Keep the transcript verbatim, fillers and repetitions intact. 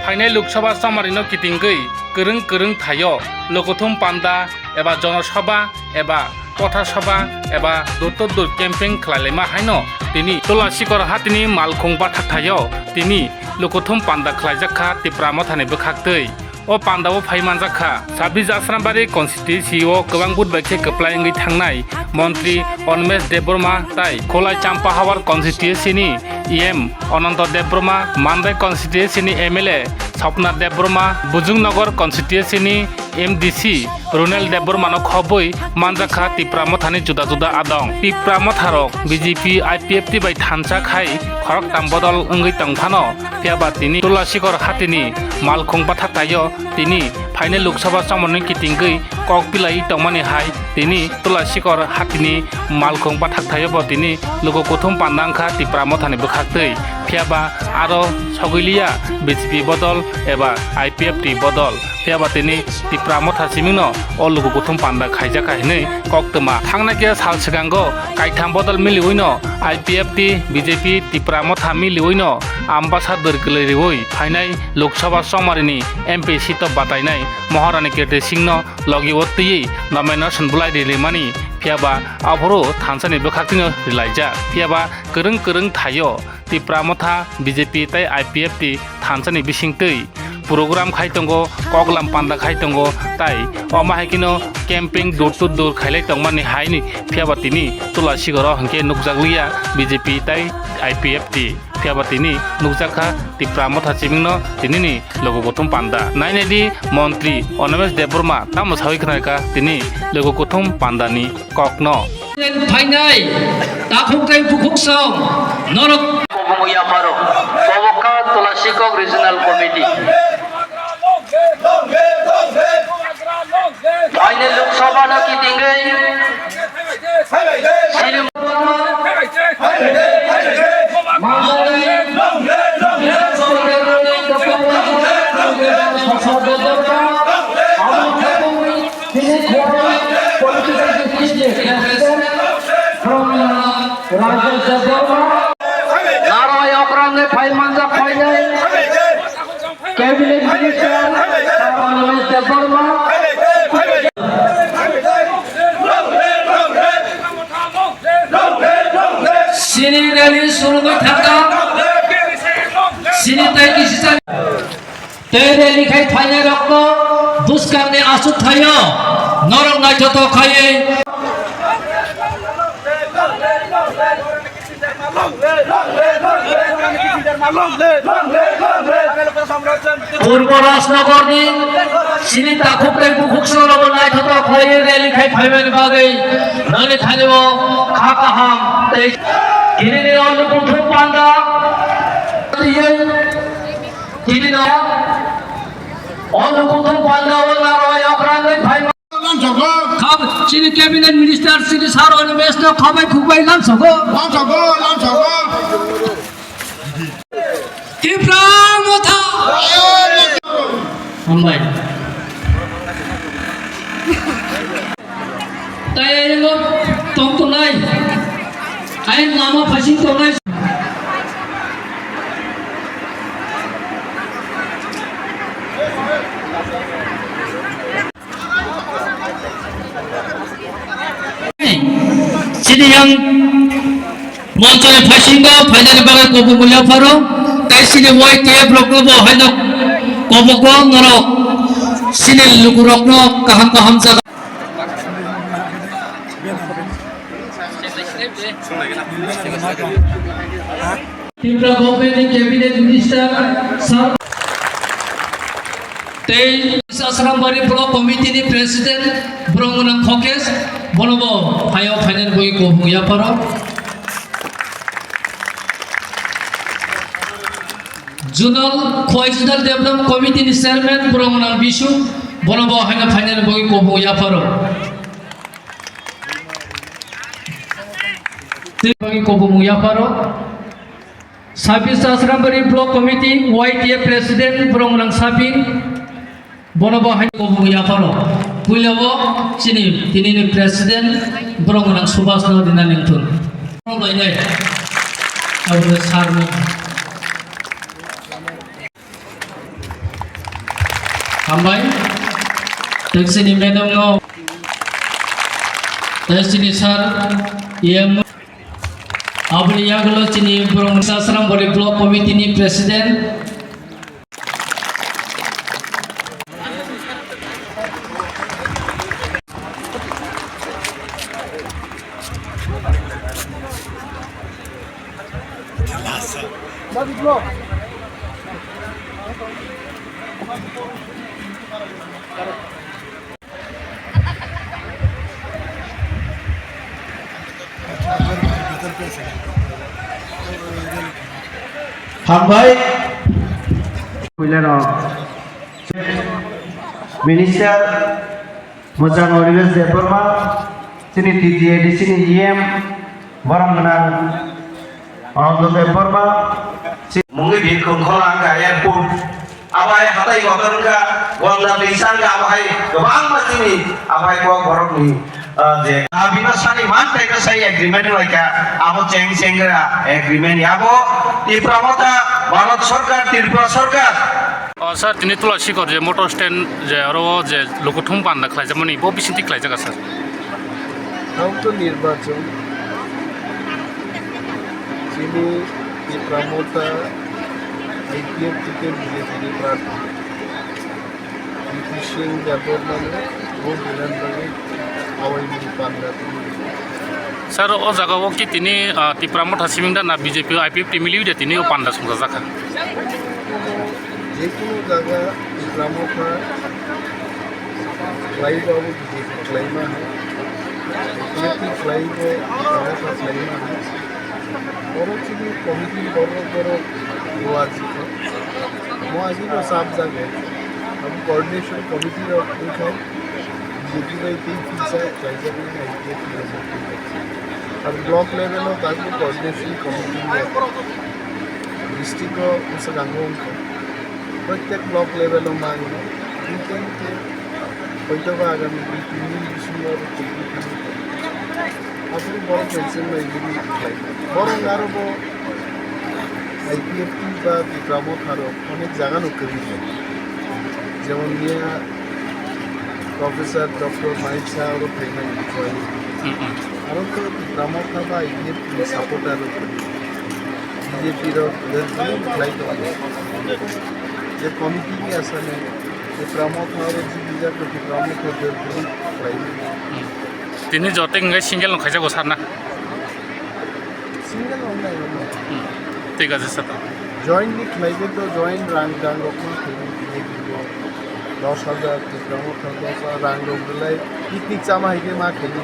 Phainai Lok Sabha chamari no kitingwi kwrwng kwrwng thaio Lokothum Panda eba Jono Sabha eba Potha Sabha eba Door to Door campaign khlai laima haino tini Tulasikor hatini Malkhung bathak thaio tini Lokothum Panda khlaijak kha Tipra Mothani bwkhaktwi. O panda o phai manjak kha Sabis Asrambari constituency o kwbang vote bai khe kwplai wngwi thangnai montri Animesh Debbarma tai Khulai Champahawar constituency ni E M Ananta Debbarma, Mandai constituency ni M L A Swapna Debbarma, Bujungnagar constituency ni M D C Runel Debbarma no khobwi manjak kha Tipra Mothani juda juda adong. Tipra Motharok B J P I P F T bai thansa khai khoroktham bodol wngwi tong phano, phiya ba tini Tulasikor hatini Malkhung bathak thaio tini phainai Lok Sabha chamari no kitingwi kok pilai tongmani hai tini Tulasikor hatini Malkhung bathak thaio bo tini Lokokothum panda wngkha Tipra Mothani bwkhaktwi. Phiya ba aro sogwi liya B J P bodol eba I P F T bodol. Phiya ba tini Tipra Motha simingno o Lokokothum panda khaijak kha hinwi koktwma. Thangnai khe sal swkango kaitham bodol miliwino I P F T, B J P, Tipra Motha miliwino ambassador kwlwi riwi phainai Lok Sabha chongmarini M P seat o batainai Maharani Kirti Singhno logi o twiwi nomination bwlai rilimani, phiya ba aphuru thansani bwkhaktwino rilaijak. Phiya ba kwrwng kwrwng thaio Tipra Motha, B J P tei I P F T thansani bisingtwi program khai tongo, koklam panda khai tongo, tai omo hai kheno camping door to door khailai tongmani haini, phiya ba tini Tulasikoro hinkhe nukjakliya B J P tei I P F T. Phiya ba tini nukjak kha Tipra Motha simingno tinini Lokokothum panda. Nainai di montri Animesh Debbarma tamo sawi khna kha tini Lokokothum pandani kokno. Phainai takhuk tei bukhuk song norok. Kobomo yapharo, Koboka Tulasikok Regional Committee. Phainai Lok Sabha no kitingwi Sri Narai okrangni phai manjak phainai. Cabinet Minister Sarbananda Debbarma. Sini rally surugwi thangkha. Sini tei kisi chan-, tei rally khai phainai rokno bwskangni aswk thaio norok naithotok khaiwi. Purbo Rajnagarni sini takhuk tei bukhuk sorogo naithotok khlaiwi rally khai phaimani bagwi noni thani o kha kaham tei tini ni o Lokokothum panda tini no o Lokokothum panda o narwai okrangwi phai Lamsogo. Khab-, chini cabinet minister chini sir Animesh no khabai khukbai lamsogo. Lamsogo, lamsogo. Tipra Motha. Hambai. Tai ayang tong tongnai. Ayang lama phasing tongnai. Chini yang monchoni phaisingo phainani bagwi kobomo yapharo, tei chini Y T F rokno bo haino kobogo norok chini lukurokno kaham kaham jaga. Tripura Government ni Cabinet Minister sir tei Asrambari Block Committee ni President borok gwnang Khokesh, bono bo phaio phainani bagwi kobomo yapharo. Zonal, Khowai Zonal Development Committee ni Chairman borok gwnang Bisu, bono bo haino phainani bagwi kobomo yapharo. Tei bagwi kobomo yapharo. Sabis Asrambari Block Committee Y T A President borok gwnang Sabin, bono bo hai kobomo yapharo. Puila o chini tini ni President borok gwnang Subhas no rina nengthun. Borok lainai. Aboni sir no. Hambai. Tei chini madam no, tei chini sir, E M, aboni yagulo chini borok Sasrang Body Block Committee ni President. Hambai. Puilano Minister Mwchang Oribesh Debbarma, chini T T A D C ni E M, borok gwnang Anando Debbarma, si-, mungwi bikung khola wngkha airport. Abo hai hatai kotor wngkha, Ganga twisa wngkha, abo hai kwbangma chini abo hai kok borokni, ah, je, ah, bino sani man tei no sai agreement wnglaikha, abo cheng chengra agreement, abo Tipra Motha, Bharat Sarkar, Tripura Sarkar. O sir, tini Tulasikor je motor stand je aro je lukuthum panda khlaijakmani, bo bisingtwi khlaijak, sir? Thank you, nirbachon. Chini Tipra Motha I P F T te B J P ni prarthi. B P Singh Debbarma no vote dinani bagwi awaini panda tini. Sir, o jaga o ki tini, ah, Tipra Motha siming da na B J P I P F T miliwi de tini o panda songjajakha? Jekunu jaga Tipra Motha khlaiba abo B J P khlaima hai, B J P khlaibo Tipra Motha khlaima hai. Oro chini committee borok borok duar jikha. Mo agino sab jaga. Abo coordination committee rok wngkha. B J P bai tei philsa khlaijaknai I P F T rok. Aro block level o tabuk coordination committee rok. District o bwswk ang wngkha. Prottek block level o manwi, hinkhe, hinkhe, hoitoba agami dui tin din bisingo aro tubui thangwi tongo. Aboni borok mention bai bini khlai. Borok aro bo I P F T ba Tipra Motha rok onek jaga no kwrwi tongo. Jemon miya Professor Doctor Manik Saha oro phaimani. Hmm, hmm. Aro to Tipra Motha ba I P F T ni supporter rok kwrwi. B J P rok dol dol khlai tongo. Je committee ni asani, je Tipra Motha aro G B jak rok Tipra Motha dol dol khlai. Hmm. Tini jote hwnkhai single no khaijago sir na? Single no wngnai, wngnai. Hmm. Thik ache sir. Join ni khlai de to join rang rang rok ma khlai ni khlai di bo. Dos hajar Tipra Motha dos hajar rang rok belai picnic chama hai khe ma khlai ni.